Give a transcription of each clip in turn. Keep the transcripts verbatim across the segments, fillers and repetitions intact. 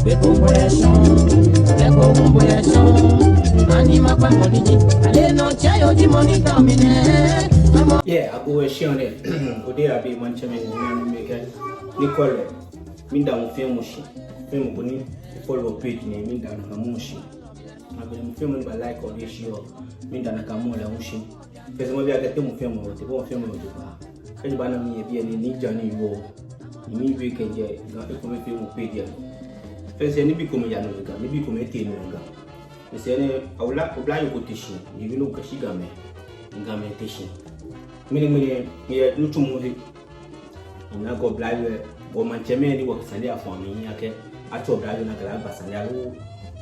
Eko boya shon, eko boya shon. Ani makpa mɔ ni ji, ale nɔ tsɛ yoo ji mɔ ni kpa mi nɛ. Mama. Yeah, agoo ɛ shi ɔ nɛ. Ode abi maŋtsɛmɛi ni mɛi kɛ ni kɔlɛ. Miida mɔ fɛɛ mɔ shi. Fɛɛ mɔ ko ni follow page nɛɛ, miida nakai mɔ shi. Abɛ mɔ fɛɛ mɔ ni ba like ɔ ni shi ɔ, miida nakai mɔ lɛ hu shi. Fɛɛ sɛɛ mabi akɛ te mɔ fɛɛ mɔ, te mɔ fɛɛ mɔ te ba. Kɛji obaana mi yɛ biɛ nɛɛ, ni ja ni yɔɔ. Ni mibi kɛjɛ Ga ekomefeemɔ page lɛ. Fɛɛ sɛɛ nibii komɛi yaa nɔ yɛ Ga, nibii komɛi teɔ nɔ yɛ Ga. Fɛɛ sɛɛ nɛɛ, awula, oblayoo ko te shi, ni bi no kɛ shi Gamɛi, Gamɛi te shi. Mɛni, mɛni, yɛ nitsumɔ he. Ni akɛ oblayoo, bɔ maŋtsɛmɛi ni wɔkɛ sane lɛ afɔ amɛ hiɛ akɛ, atsɛ oblayoo nakai lɛ aba sane lɛ aloo.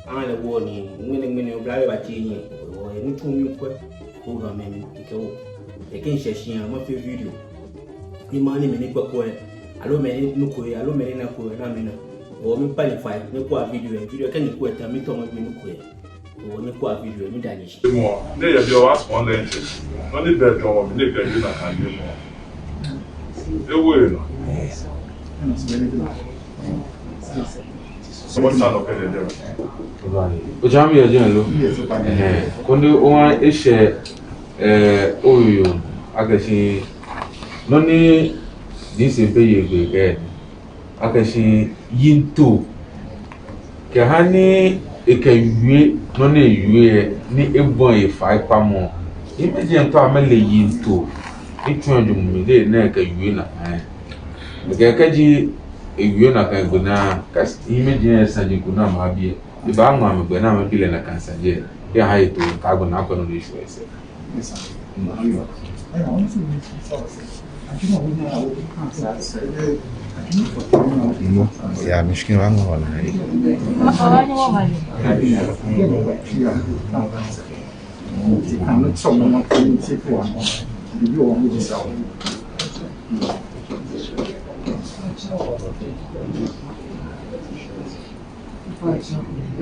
Aŋlɛ wɔ ni, mɛni, mɛni, oblayoo batsi ehiɛ, wɔ, nitsumɔ ni kwɛ. Program lɛ ni mikɛ wo. Ekɛ ŋshɛ shia mafee video. Ni maha ni mɛi ni kpɛko lɛ, aloo mɛi ni nuko lɛ, aloo mɛi ni nako lɛ, na amɛna. Wɔ miikpa nyɛ fai, nyɛkwɛa video lɛ, video lɛ kɛ nyɛkwɛ ta, mitao mabi nuko lɛ. Wɔ nyɛkwɛa video lɛ, miida nyɛ shi. Mɔ, ni yɛ biɛ wa small length. Nɔ ni bɛ dɔŋŋ, mi ni kɛ bi nakai mɔ. Ewo enɔ. Otsɛ mi yɛ jɛmɛ lo? Ɛhɛɛ, koni oha eshɛ, ɛɛ, oyo, akɛ shi, nɔ ni, ni sɛɛ pɛ yɛ gbɛ kɛ, akɛ shi, yiŋtoo, kɛha ni ekɛ wie, nɔ ni ewie, ni ebɔi efaikpamɔ. Imagine to amɛle yiŋtoo, ni tsuɔ jumɔ mli lɛ ni ekɛ wie nakai. Mikɛɛ kɛji ewie nakai gbɛ naa, kɛ imagine saji ko ni amɛbi lɛ. Ebaaŋma amɛ gbɛ ni amɛbi lɛ nakai saji lɛ. Eha eto ka gbɛ naa kɔ nɔ ni eshwɛ esɛɛ. Ya, mishikin wa ŋɔ na.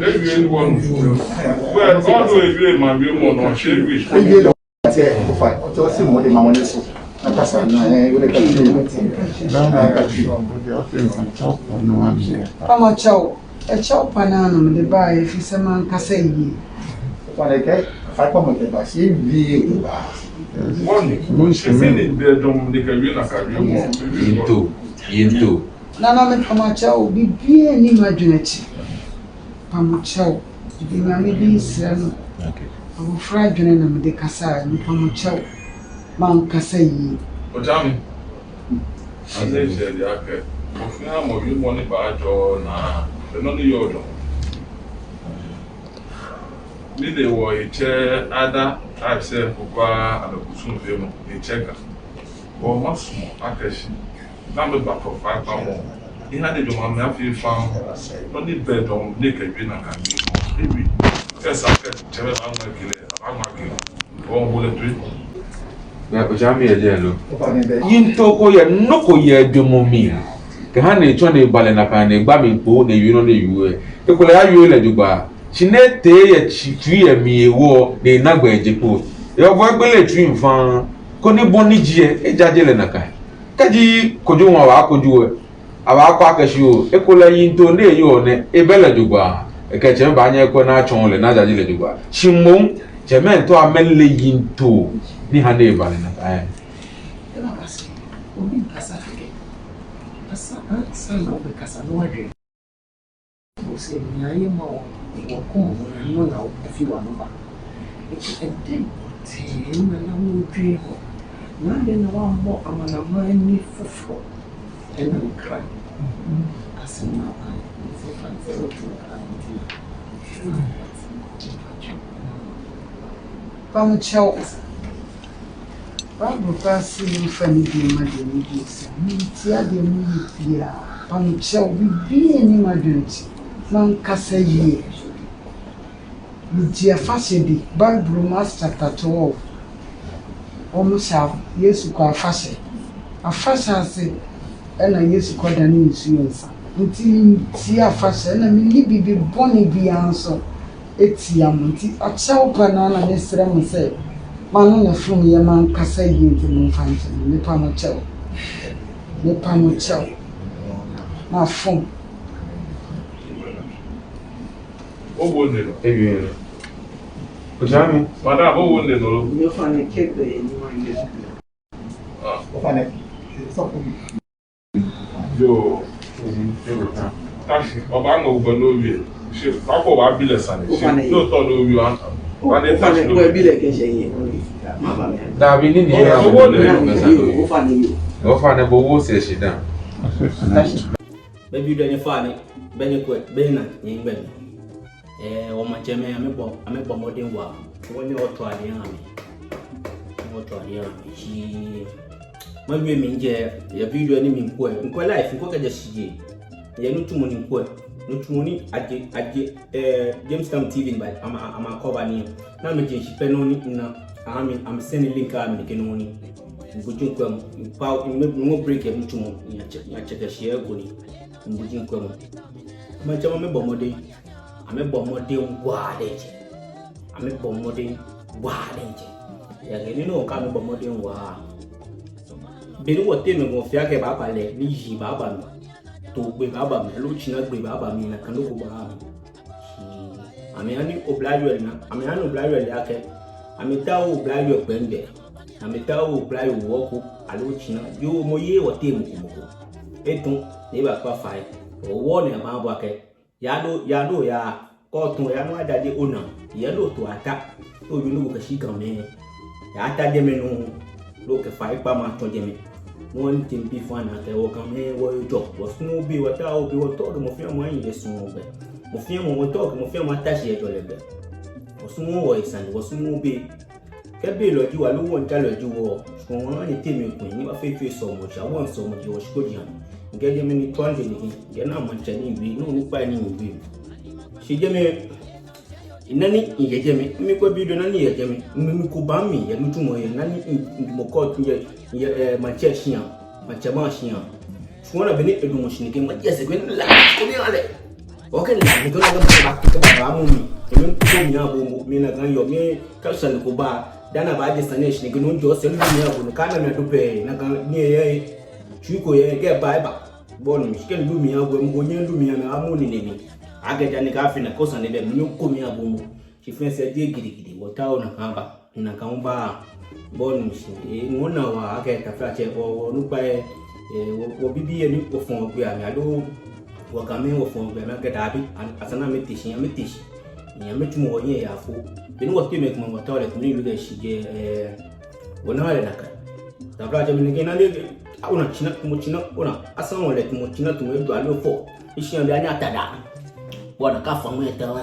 Ewie ni wɔnu. Wɛ, kɔdu ewie ma wie mɔ nɔ, shi ewie. Ewie lɛ, ɔtɛ, ofa, ɔtɛ, ɔsi mɔ de ma mɔ ne so. Akasa na, ɛ, wele ka tsi. Na, na, ka tsi. Pamɔ tsɛ o, etsɛ o pa naa nɔ mide ba yɛ fi sɛ maŋkasa yie. Ofa lɛ kɛ, fa kpamɔ kɛ ba, shi ewie ba. Wɔnu, esi ni bɛ dɔŋŋ, ni kɛ wie nakai wie mɔ. Yiŋtoo, yiŋtoo. Nana, mipamɔ tsɛ o, bibiɛ ni majwɛŋ tsi. Pamɔ tsɛ o, bibiɛ ni mibi srɛ no. Okay. Abofra adwene na mide kasa, mipamɔ tsɛ o. Maŋkasa yie. Otsɛ mi. Ase eshɛ di akɛ, mɔ fɛɛ mɔ wiemɔ ni baajɔ naa, enɔ ni yɔɔ dɔŋŋ. Ni de wɔ etsɛ ada, atsɛ kukua, ana kusum fɛɛ mɔ, etsɛ Ga. Bɔ masumɔ akɛ shi, ni amɛba kɔ faikpamɔ. Eha ni jɔɔmɔ amɛ afee faŋŋ. Nɔ ni bɛ dɔŋŋ ni kɛ wie nakai mli. Ewie. Kɛ esa akɛ tsɛmɛi baaŋma kɛlɛ, abaaŋma kɛlɛ. Bɔ mɔ lɛ toi. Bɛ otsɛ mi yɛ jɛmɛ lo? Yiŋtoo ko yɛ, nɔ ko yɛ jɔɔmɔ mli. Kɛha ni etsɔ ni eba lɛ nakai ni egba mli kpo ni ewie nɔ ni ewie. Ekolɛ ewie lɛ jogbaŋŋ. Shi ni etee yɛ tsi, tsui lɛ mli hewɔ ni ena gbɛjegbɛ kpo. Eyɔɔ fɔ egbele tsui mli faŋŋ, koni bɔ ni ji lɛ, ejaje lɛ nakai. Kɛji kojo ŋwɛi abaakojo lɛ, abaakɔ akɛ shi o, ekolɛ yiŋtoo ni eyɔɔ nɛɛ, ebɛ lɛ jogbaŋŋ. Ekɛ tsɛmɛi baanyɛ akwɛ ni atsɔɔ lɛ ni ajaje lɛ jogbaŋŋ. Shi moŋ, tsɛmɛi to amɛle yiŋtoo ni ha ni eba lɛ nakai. Eba kasa, obi kasa kɛkɛ. Kasa, ah, sa na obi kasa, no wa dwe. Ose, nea yɛma wɔ, wɔkɔɔ wɔ no na wɔfi w'ano ba. Enti ɛdɛn pɔtee na na wodwen hɔ? Na adɛn na woammɔ amanaman ani foforɔ ɛnam Kra asɛm no aban? Enti ɛfa no sɛ wote Kra nti na. Pamkyɛw. Bible koraa se memfa nidi mma deɛ medi nsam. Mentia deɛ moyɛ biara. Pamkyɛw, biribiara nni m'adwene akyi. Mankasa yie. Megye afahyɛ di. Bible mu, Acts chapter twelve. Wɔhyɛ Yesu kɔ afahyɛ. Afahyɛ ase ɛna Yesu kɔdane nsuo nsa. Nti mentia afahyɛ, ɛna menni biribi bɔne biara nso tia mo. Nti akyɛw pɛ no ara na mesrɛ mo sɛ, m'ano na fom yɛ, mankasa yie, nti momfa nkyɛ me. Mepa mo kyɛw. Mepa mo kyɛw. Mafom. Owo nɛ nɔ. Ebi nɛ. Ojami. Madam, owo nɛ nɔ lo. Ofainɛ, kɛ gbɛ yɛ ni ma yɛ. Ah. Ofainɛ, sɔfo. Yoo. Tashi, obaaŋɔ gbɛ ni owie. Shi, bako obaabi lɛ sane. Shi, ofainɛ, yoo, tɔ ni owie. Ofainɛ, tashi, ofainɛ, obi lɛ kɛ shi yɛ. Dabi ni ni ya. Owo nɛ nɔ. Ofainɛ, yoo. Ofainɛ, bo wo sɛɛ shi da. Tashi. Bɛ video nɛɛ fã nɛɛ, bɛ nyɛkwɛ, bɛ nyɛna, nyɛyiŋ gbɛ mli. Ɛɛ, wɔ maŋtsɛmɛi, amɛbɔ, amɛbɔ mɔdɛŋ waa. Wɔnyɛ wɔtswa ade aha amɛ. Wɔtswa ade aha amɛ. Shi, mawie mli jɛ, yɛ video ni miikwɛ, miikwɛ live, miikwɛ kɛjɛ shishijee. Yɛ nitsumɔ ni miikwɛ, nitsumɔ ni ajɛ, ajɛ, ɛɛ, Jamestown T V ni ba, amɛ, amɛ cover nii. Ni amɛje shishi pɛ nɔ ni mina, amɛ, amɛ send link aha mi kɛ nɔ ni. Miibote miikwɛ mɔ, miikpa, miimɛ, miimɛ break yɛ nitsumɔ, miiya check, miiya check yɛ shi eko ni. Miibote miikwɛ mɔ. Maŋtsɛmɛi amɛbɔ mɔdɛŋ, amɛbɔ mɔdɛŋ waa diɛŋtsɛ. Amɛbɔ mɔdɛŋ waa diɛŋtsɛ. Yɛ kɛ ni nɔ ka amɛbɔ mɔdɛŋ waa. Be ni wɔteŋ mɛi komɛi fee akɛ baaba lɛ, ni yijiaŋ baaba mli. Toogbe baaba mli, aloo tsina gbe baaba mli, nakai nɔ ko baaba mli. Amɛha ni oblayoo lɛ na, amɛha ni oblayoo lɛ akɛ, amɛtao oblayoo kpɛŋ gbɛ, amɛtao oblayoo wɔ ko, aloo tsina, yoo mɔ yɛ wɔteŋ mɔ ko mɔ ko. Etɔ, ni ebakpa fai, owɔ ni abaabɔ akɛ, yaa do, yaa do, yaa, kɛ otɔ, yaa ni ojaje onaa, yaa ni oto ata, owie nɔ ko kɛshi Gamɛi. Yaa ata jɛmɛ nɔ, ni okɛ faikpamɔ atsɔ jɛmɛ. Nɔ ni tee mibi fã naa akɛ wɔ Gamɛi wɔyɛ jɔɔ, wɔsumɔɔɔ bei, wɔtaoɔ bei, wɔtaoɔ akɛ mɔ fɛɛ mɔ ahi yɛ suɔmɔ gbɛ. Mɔ fɛɛ mɔ, wɔtaoɔ akɛ mɔ fɛɛ mɔ ata shi yɛ jɔlɛ gbɛ. Wɔsumɔɔɔ wɔhe sane, wɔsumɔɔɔ bei. Kɛ bei lɛ ji wɔ, aloo wɔŋjalɛ ji wɔ, shi wɔŋ ni tee mli ekoŋŋ, ni bafee fɛɛ sɔɔmɔ shi, awɔŋ sɔɔmɔ shi, wɔshikpɔji ha. Ŋkɛ jɛmɛ ni tɔn jɛ ni, ŋkɛ na maŋtsɛ ni wie, ni onukpai ni wie. Shi jɛmɛ, ena ni miyɛ jɛmɛ, miikwɛ video, ena ni miyɛ jɛmɛ, mi, mi ko ba mi, yɛ nitsumɔ yɛ, ena ni mi, mi, mɔ ko yɛ, yɛ, ɛɛ, maŋtsɛ shia, maŋtsɛmɛi ashia. Shi wɔna be ni edamɔ shi nɛkɛ, maje sɛɛ koni mila, koni mila lɛ. Okɛ mila, ni kɛ ona akɛ mɔ ko ba, kɛ ba, ba mu mi, kɛ mi ko mi abo mɔ, mi nakai yɔɔ, mi kɛ sane ko ba, dani abaaje sane shi nɛkɛ, no jɔɔ sɛɛ, lu mi abo, no kɛ ana mi adu pɛ, nakai ni eyɛ, tsui ko yɛ, kɛ ba, eba. Bɔ ni mishi kɛ lu mi abo, mɔ ko nyɛ lu mi abo, amu ni nɛ mi. Akɛ ja ni kɛ afee nakai osane lɛ, mi ko mi abo mɔ. Shi fɛɛ sɛɛ jeee gidigidi, wɔtaoɔ nakai aba, nakai aba. Bɔ ni mishi, ee, ŋɔɔ naa waa akɛ taflatsɛ, wɔ, wɔnukpai, ee, wɔ, wɔbibii yɛ ni wɔfɔɔ gbɛ amɛ, aloo wɔ Gamɛi wɔfɔɔ gbɛ amɛ akɛ dabi, an-, esa ni amɛte shi, amɛte shi. Ni amɛtsumɔ wɔhiɛ yafo. Be ni wɔteŋ mɛi komɛi wɔtaoɔ lɛ, koni lɛ kɛ shi jɛ, ee, wɔna lɛ nakai. Taflatsɛ mi nɛkɛ na lɛ, a, ona tsina, tamɔ tsina, ona, asaŋ wɔlɛ tamɔ tsina, tamɔ ejɔ aloo fɔ. Eshia bi anya tada. Bɔ ni kɛ afã mɔ eta wa.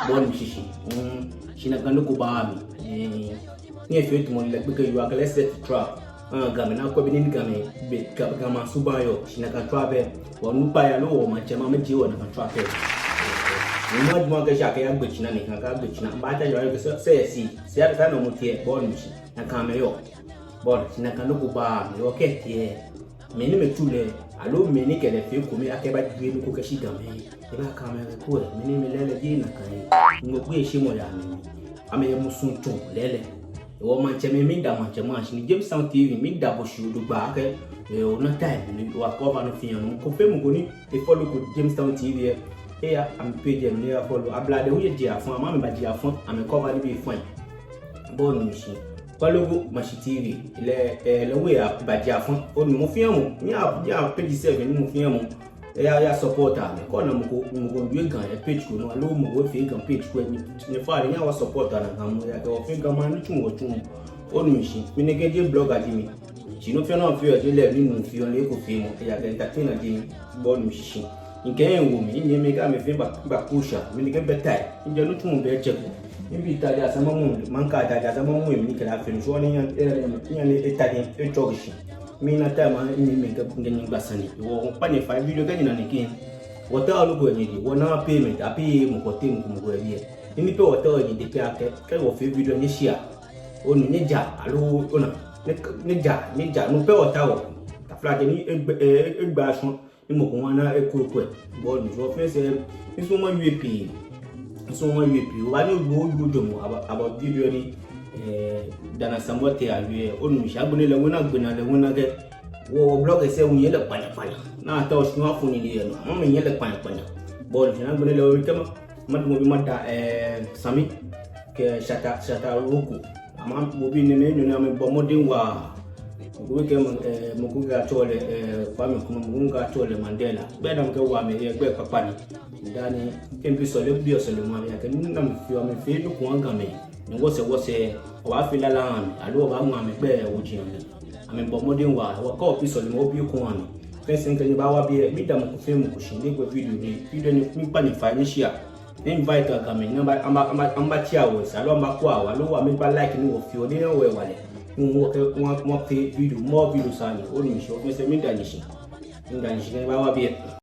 Bɔ ni mishishi. Mm, shi nakai nɔ ko ba mi. Eh, ni efee tamɔ lɛ gbekɛ yoo akɛ lɛ set trap. Ah, Gamɛi naa kwɛ be ni Gamɛi, be, Ga, Gamɛi asubaŋ yɔɔ, shi nakai trap lɛ. Wɔnukpai aloo wɔmaŋtsɛmɛi amɛje wɔ nakai trap lɛ. Ni ma juma kɛ shi akɛ yagbe tsina ni, kɛ agbe tsina. Mba ta jɔ ayɔ kɛ sɛ, sɛ, si, si, a, sa nɔ mɔ tiɛ, bɔ ni mishi. Nakai amɛyɔɔ. Bɔ ni, shi nakai nɔ ko ba mi, okɛ tiɛ. Mɛi ni amɛtsu lɛ, aloo mɛi ni kɛ lɛ fee ekome akɛ ebaajie nɔ ko kɛshi Gamɛi, ebaakɛɛ amɛ akɛ kwɛ, mɛi ni amɛle lɛ jeee nakai. Ŋmɔ gbɛ shi mɔ ya amɛ. Amɛyɛ musuŋtsɔlɛ lɛ. Wɔ maŋtsɛmɛi, miida maŋtsɛmɛi ashi ni Jamestown T V, miida bo shi jogbaŋŋ akɛ, ee, ona time ni owa cover nɔ fɛɛ nɔ. Mɔ ko fɛɛ mɔ ko ni e follow ko Jamestown T V lɛ, eya amɛ page lɛ ni eya follow. Ablade hu yɛ jɛ afã, amɛ amɛba jɛ afã, amɛ cover nibii fine. Bɔ ni mishi. Kwalogo Mashi T V, lɛ, ee, lɛ hu eba jɛ afã. Onu mɔ fɛɛ mɔ, ni a, ni a page seven, mɔ fɛɛ mɔ. Eya, eya support amɛ. Kɛ ona mɔ ko, mɔ ko wie Ga yɛ page ko nɔ, aloo mɔ ko fee Ga page ko, ni, ni fa ni eya wa support amɛ, Ga mɔ ya kɛ wɔ fɛɛ Ga maŋ nitsumɔ wɔtsuɔ. Onu mishi, mi nɛkɛ jeee blogger ji mi. Shi nɔ fɛɛ nɔ ni mifeɔ, jeee lɛ ni mifeɔ, lɛ eko feemɔ, eya kɛ entertainer ji mi, bɔ ni mishishi. Ŋkɛ ewo mi, minyɛmimɛi kɛ amɛ fɛɛ ba, ba kusha, mi nɛkɛ bɛ tai, mijɛ nitsumɔ bɛ tsɛ ko. Mibi tade asaŋ mamu, maŋka tade asaŋ mamu, mi ni kɛ lɛ afee nɔ, shi ni nya, e, e, nya ni etade, etsɔ shi. Mina tai ma, minyɛmimɛi kɛ, ŋkɛ nyɛ gba sane. Wɔkpa nyɛ fai video kɛ nyɛna nɛkɛ. Wɔtaoɔ nɔ ko yɛ nyɛdɛŋ, wɔna payment, a pay mɔ ko teŋ mɔ ko mɔ ko yɛ biɛ. Ni pɛ wɔtaoɔ nyɛdɛŋ pɛ akɛ, kɛ wɔfee video nyɛ share. Onu nyɛja, aloo ona, nyɛ, nyɛja, nyɛja, no pɛ wɔtaoɔ. Taflatsɛ ni egbe, e, egba shɔŋ, ni mɔ ko hu ana eko eko. Bɔ ni, wɔ fɛɛ sɛɛ, misumɔɔ mawie pii, misumɔɔ mawie pii. Obaanyɛ owo, owo jɔɔmɔ, aba, aba video ni, ee, Dana Sambɔte awie, onu mishi agbɛnɛ lɛ hu na gbɛnaa lɛ hu na kɛ. Wɔ, wɔ blogger sɛɛ hu yɛ lɛ kpanya kpanya. Ni ataoɔ shi ni afɔ nii lɛ yɛ nɔ. Mami yɛ lɛ kpanya kpanya. bɔɔlu shi ni agbɛnɛ lɛ wɔkɛ ma, madamɔ bi mada, eh, Sami kɛ Shatta, Shatta Roku. Amɛ, amɛbii nɛɛ amɛnyɔɔɔ ni amɛbɔ mɔdɛŋ waa. Mɔ ko bi kɛɛ, eh, mɔ ko kɛɛ atsɛɔ lɛ, eh, Kwame Nkrumah, mɔ ko kɛɛ atsɛɔ lɛ Mandela. Gbɛi ni amɛkɛwo amɛ, eh, gbɛi kpakpa ni. Dani, kɛ mibi sɔlemɔ, mibiɔ sɔlemɔ amɛ, akɛ nɔ ni amɛfeɔ, amɛfeee nɔ ko aha Gamɛi. Ni wɔsɛɛ wɔsɛɛ, wɔbaafee lala aha amɛ, aloo wɔbaaŋɔ amɛ gbɛi woji amli. Amɛbɔ mɔdɛŋ waa, wɔkɛ obi sɔlemɔ, obi ko aha amɛ. Fɛɛ sɛɛ kɛ nyɛbawa biɛ, miida mɔ ko fɛɛ mɔ ko shi ni ekwɛ video nɛɛ, video nɛɛ miikpa nyɛ fai ni share. Ni invite Gamɛi, ni amɛba, amɛba, amɛba, amɛbatsɛ wɔ, aloo amɛbakwɛ wɔ, aloo amɛba like ni wɔfeɔ, ni wɔhe wala. Ni wɔkɛ, wɔ, wɔfee video, more videos aha nyɛ, onu shishi, fɛɛ sɛɛ miida nyɛ shi. Miida nyɛ shi, kɛ nyɛbawa biɛ.